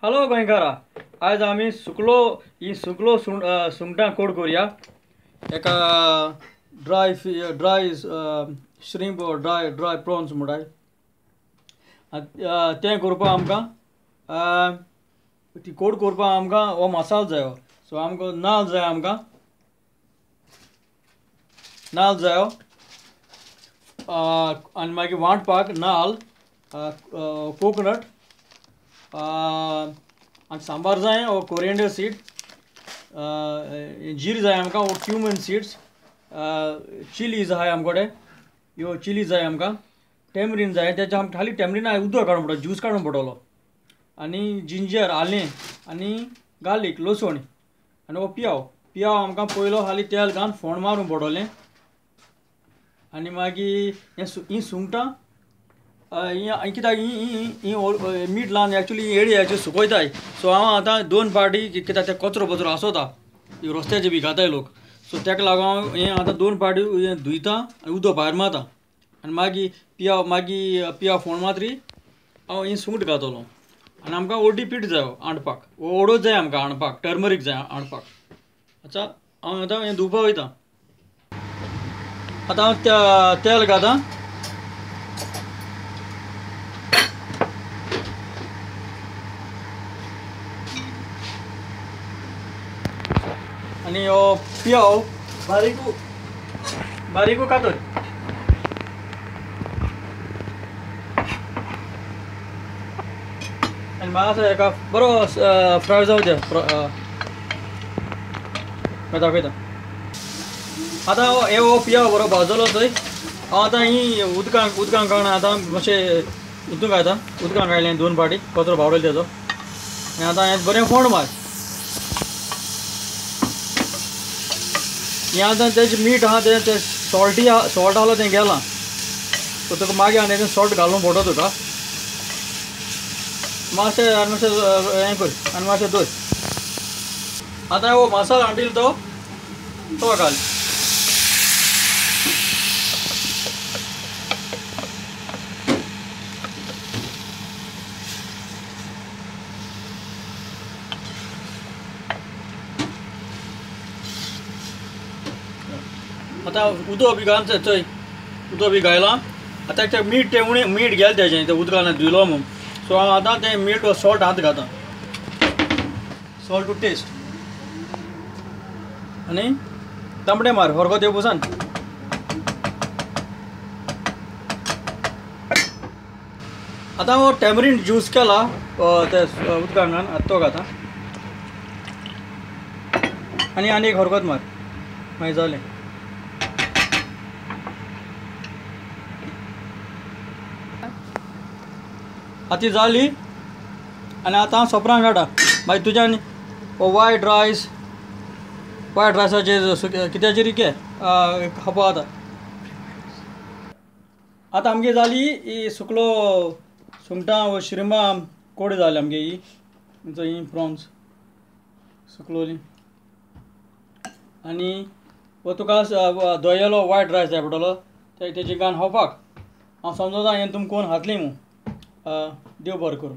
Hello गोंयकारा, आयज आमी सुकलो ही सुकलो सुंगटां कोड करुया। एका dry dry shrimp dry dry prawns म्हणटाय तें करपाक आमकां ती कोड करपाक आमकां हो मसालो जायो। सो आमकां नाल्ल जाय, आमकां नाल्ल जायो आनी मागीर वांटपाक नाल्ल, कोकोनट आनी सांबार जाय वो कोरिएंडर सीड, जीर जाय आमकां वो क्युमन सीड्स, चिली जाय आमकडे, ह्यो चिली जाय आमकां, टेमरीन जाय, तेच्या आमकां खाली टेमरीन उदक काडून पडटलो, ज्यूस काडून पडटलो, आनी जिंजर आलें आनी गार्लीक लसूण आनी हो पियाव। पियाव आमकां पयलो खाली तेल घालून फोण मारूंक पडटलें आनी मागीर हीं सुंगटां ही कित्याक ही मीठ लावन एक्चुली एडी हेची सुकयताय। सो हांव आतां दोन पार्टी कित्याक ते कचरो बचरो आसता रस्त्याचे बी खाताय लोक, सो ताका लागून हांव हें आतां दोन पार्टी हें धुयता आनी उदक भायर मारता आनी मागीर पियाव, मागीर पियाव फोण मातरी हांव ही सुंगट घातलो। आनी आमकां ओडी पीठ जायो हांडपाक, ओडो जाय आमकां हांडपाक, टर्मरीक जाय हांडपाक। अच्छा हांव आतां हें धुवपाक वयता। आतां हांव तेल घातां, आनी हो पियाव बारीक बारीक कातर। आनी मातसो हेका बरो फ्राय जावं द्या, दाखयता। आतां हे हो पियाव बरो भाजलो थंय हांव आतां ही उदकां उदकां काडून आतां मातशें उदक घालता, उदकां काडलें दोन फावटी कचरो भावडलो तेजो, आनी आतां हें बरें फोण मार। हें आतां तेजें मीठ आहा तें तें सॉल्टी आहा, सॉल्ट आहलो तें गेलां, सो तुका मागीर आनी तें सॉल्ट घालूंक पडटलो तुका। मातशें आनी मातशें हें कर आनी मातशें दवर। आतां हो मसालो हाडिल्लो तो तो घाल। आतां उदक बी घालून चोय, उदक बी घायलां। आतां तें मीठ तें उणें मीठ गेलें तेजें, तें उदकान धुयलो म्हूण। सो हांव आतां तें मीठ सॉल्ट हात घातां, सॉल्ट टू टेस्ट, आनी तांबडे मार हरको ते बसान। आतां हो टेमरीन ज्यूस केला ते उदकान घालून, आतां तो घातां आनी आनी एक हरकत मार, मागीर जालें। आतां जाली आनी आतां हांव सोपरां काडटा। मागीर तुज्यान वायट रायस, वायट रायसाचेर कित्याचेर घे खावपा जाता। आतां आमगे जाली ही सुकलो सुंगटां शिरमां कोड जाली आमगे ही ही प्रॉन्स सुकलोली। आनी हो तुका दोयेलो वायट रायस जाय पडटलो तेजे घालून खावपाक। हांव समजता हें तुमकां कोण खातलीं म्हूण। देव बरें करूं।